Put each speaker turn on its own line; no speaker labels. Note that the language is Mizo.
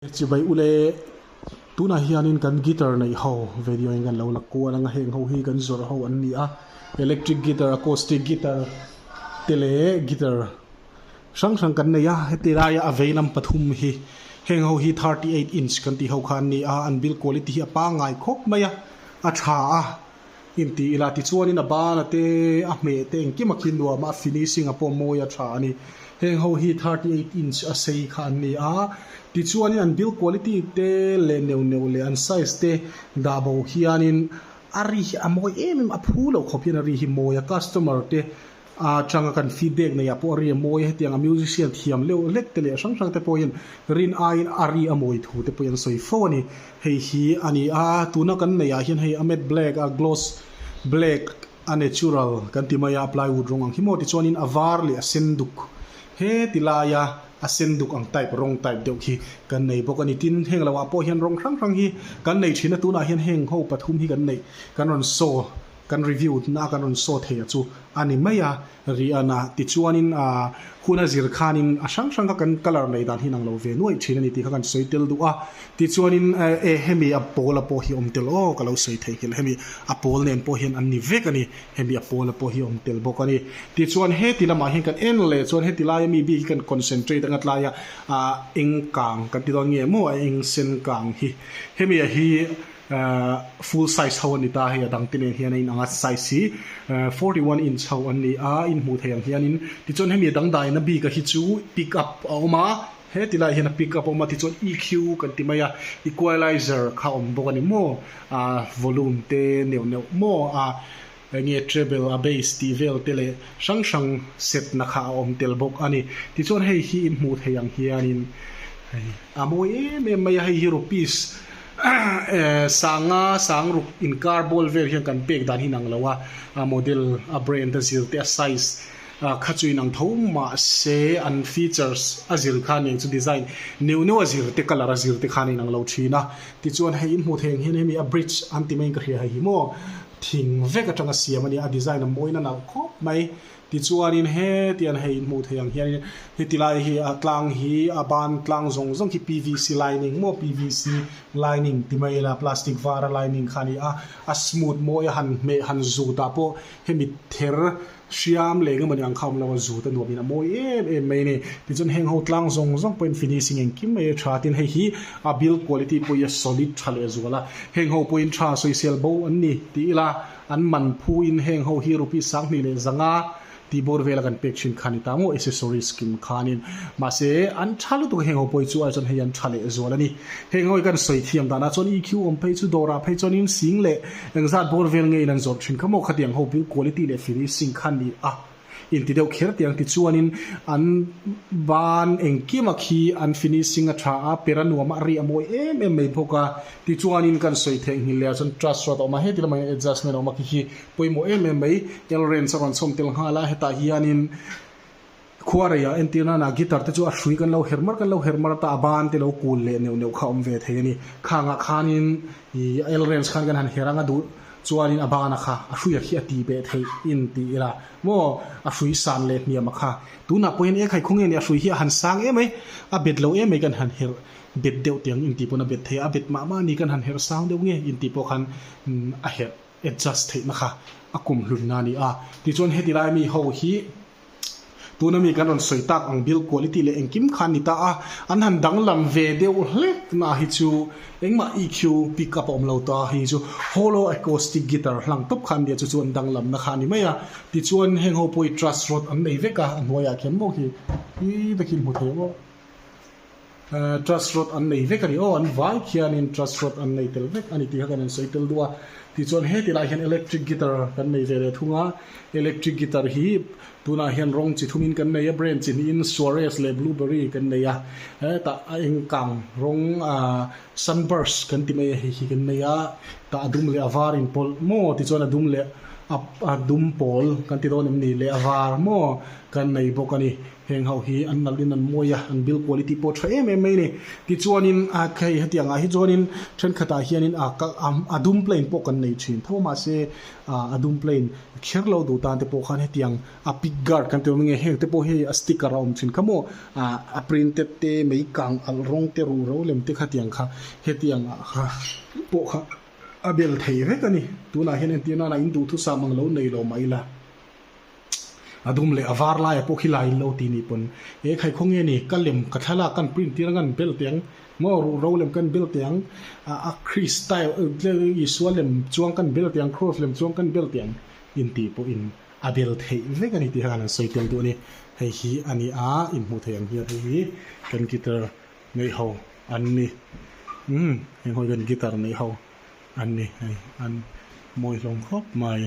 Chibai ule, tunah hianin kan guitar neih ho video in kan lo la kual anga heng ho hi kan zawrh ho an ni a, electric guitar, acoustic guitar te leh guitar hrang hrang kan nei a, heti laia a vei lam pathum hi heng ho hi 38 inch kan tih ho kha an ni a, an build quality hi a pangngai khawp mai a, a tha a. Inti ila tichuanin a bana te, a hmeh te engkim a khi nuam a, a finishing a pawh mawi a tha a ni. Heng ho hi 38 inch a sei kha an ni a, tichuanin an build quality te leh neuh neuh leh an size te dah bo hianin a ri hi a mawi em em a, phu loh khawp hian a ri hi mawi a, customer te A changa kan feedback nei ah pawh a ri a mawi a, hetiang a musician thiam leuh hlek te leh hrang hrang te pawhin rin aiin a ri a mawi thu te pawhin an sawi fo a ni. Hei hi a ni a, tuna kan neih ah hian hei a matte black a gloss black a natural kan ti mai a, plywood rawng ang hi maw tichuanin a var leh a sen duk he ti laia a sen duk ang type rawng type deuh khi kan nei bawk a ni. Tin, heng lo ah pawh hian rawng hrang hrang hi kan nei thin a, tunah hian heng ho pathum hi kan neih kan rawn saw Kan review na kan rawn saw thei a chu a ni mai a, rian a tichuanin a hun a zir khanin a hrang hrang kha kan colour nei dan hi nang lo ve nuaih thin a ni tih kha kan sawi tel duh a, tichuanin e hemi a pawl a pawh hi awm tel aw ka lo sawi thei nghilh hemi a pawl nen pawh hian an ni vek a ni, hemi a pawl a pawh hi awm tel bawk a ni. Tichuan heti lamah hian kan en leh chuan heti laia mi bik hi kan concentrate anga tlaia a eng kang kan ti dawn nge maw a eng sen kang hi hemi a hi Full size ho a ni ta hei a dang te nen hian a inang a size hi 41 inch ho an ni a inhmuh theih ang hianin tichuan hemi a dangdaina bik a hi chu pick up a awm a heti laiah hian a pick up a awm a tichuan EQ kan ti mai a equalizer kha a awm bawk a ni maw ah volume te neuh neuh maw a enge treble a bass tih vel te leh hrang hrang set na kha a awm tel bawk a ni tichuan hei hi inhmuh theih ang hianin hei a mawi em em mai a hei hi rupees Sanga sangruk inkar ball vel hian kan pek dan hi inang lo a, a model a brand a zir te a size kha chu inang tho mahse an features a zir kha aniang chu design neuh neuh a zir te colour a zir te khan a inang lo thin a, tichuan hei in hmuh theih ang hian hemi a bridge an ti maiin ka hria hei hi maw thing vek atanga siam a nia a design a mawiin a nalh khawp mai. Tichuanin hetiang hei hmuh theih ang hianin heti lai hi a tlang hi a ban tlang zawng zawng khi PVC lining maw PVC lining ti mai ila plastic var a lining kha a ni a, a smooth mawi a han hmeh han zut ah pawh hemi ther hriam leh eng emawni ang kha a awm lo a zut a nuam in a mawi em em mai a ni. Tichuan heng ho tlang zawng zawng pawhin finishing engkim mai a tha tin hei hi a build quality pawh hi a solid tha lehzual a, heng ho pawhin tha sawisel bo an ni ti ila. An man phu in heng ho hi rupees 2500 tih bawr vela kan pek thin kha ni ta maw accessories kim khanin. Mahse an tha lutuk heng ho pawh hi chu ai chuan hei an tha leh zual a ni. Heng ho hi kan sawi thiam danah chuan EQ awm phei chu dawrah phei chuanin sing leh engzat bawr vel ngeiin an zawrh thin kha maw khatiang ho build quality leh finishing kha ni a. Inti deuh kher tiang tichuanin an ban engkima khi an finishing a tha a, per a nuam a, a ri a mawi em em mai bawk a. Tichuanin kan sawi theih nghilh leh ah chuan truss rod a awm a, heti lamah hian adjustment a awm a khi khi pawimawh em em mai. L-range a rawn chhawm tel nghal a, hetah hianin khuarei ah entir nana guitar te chu a hrui kan lo herh mar kan lo herh mar a ta a ban te lo kul leh neuh neuh kha a awm ve thei a ni. Khangah khanin ih L-range khan kan han herh ang a duh. Chuanin a bana kha a hruia khi a ti beh theih in ti ila maw a hrui san leh hniam a kha. Tunah pawhin e khai khawnge nia a hrui hi a han sang em mai, a bet lo em mai kan han herh bet deuh tiang in tih pawn a bet thei a, a bet mah mah ni kan han herh sang deuh nge in tih pawh khan a herh adjust theihna kha a kum hlunna a ni a. Tichuan heti lai mi ho hi. Tuna mi kan rawn sawi tak ang build quality leh engkim kha an ni ta a, an han danglam ve deuh hlek na hi chu engmah EQ pick up a awm lo ta hi chu hollow acoustic guitar hlang tawp kha an nia chu chu an danglam na kha a ni mai a. Tichuan heng ho pawh hi truss rod an nei vek a, a hnuaiah khian maw khi hi takin hmu thei maw truss rod an nei vek a ni aw an vai khianin truss rod an nei tel vek a ni tih kha kan rawn sawi tel duh a. Tichuan heti lai hian electric guitar kan nei ve leh thung a, electric guitar hi tunah hian rawng chi thumin kan nei a, brand chi hnihin Suarez leh Blueberry kan nei a, hetah a eng kang rawng ah sunburst kan ti mai a hei hi kan nei a, tah a dum leh a var inpawlh maw tichuan a dum leh. A dum pawl kan ti dawn em ni le a var maw kan nei bawk a ni. Heng ho hi an nalh in an mawi a, an build quality pawh tha em em mai a ni. Tichuanin a hei hetiang ah hi chuanin thenkhat ah hianin a a dum plain pawh kan nei thin tho a mahse a dum plain kher lo duh tan te pawh khan hetiang a pick guard kan ti awm nge heng te pawh hi a sticker a awm thin kha maw a printed te mei kang alh rawng te ruh ro lem te khatiang kha hetiang ah kha pawh kha a bel thei vek a ni. Tunah hian entir nana in duhthusam ang lo nei lo mah ila a dum leh a var laia pawh khi lai in lo ti nih pawn he khai khaw nge ni ka lem ka thlalak kan print tir ang an bel teh ang maw ruh ro lem kan bel teh ang a a Christ style Isua lem chuang kan bel teh ang cross lem chuang kan bel teh ang intih pawhin a bel theih vek a ni tih khan an sawi tel duh a ni. Hei hi a ni a inhmuh theih ang hian hei hi kan guitar neih ho an ni. Umm heng ho hi kan guitar neih ho an ni hei an mawi hlawm khawp mai.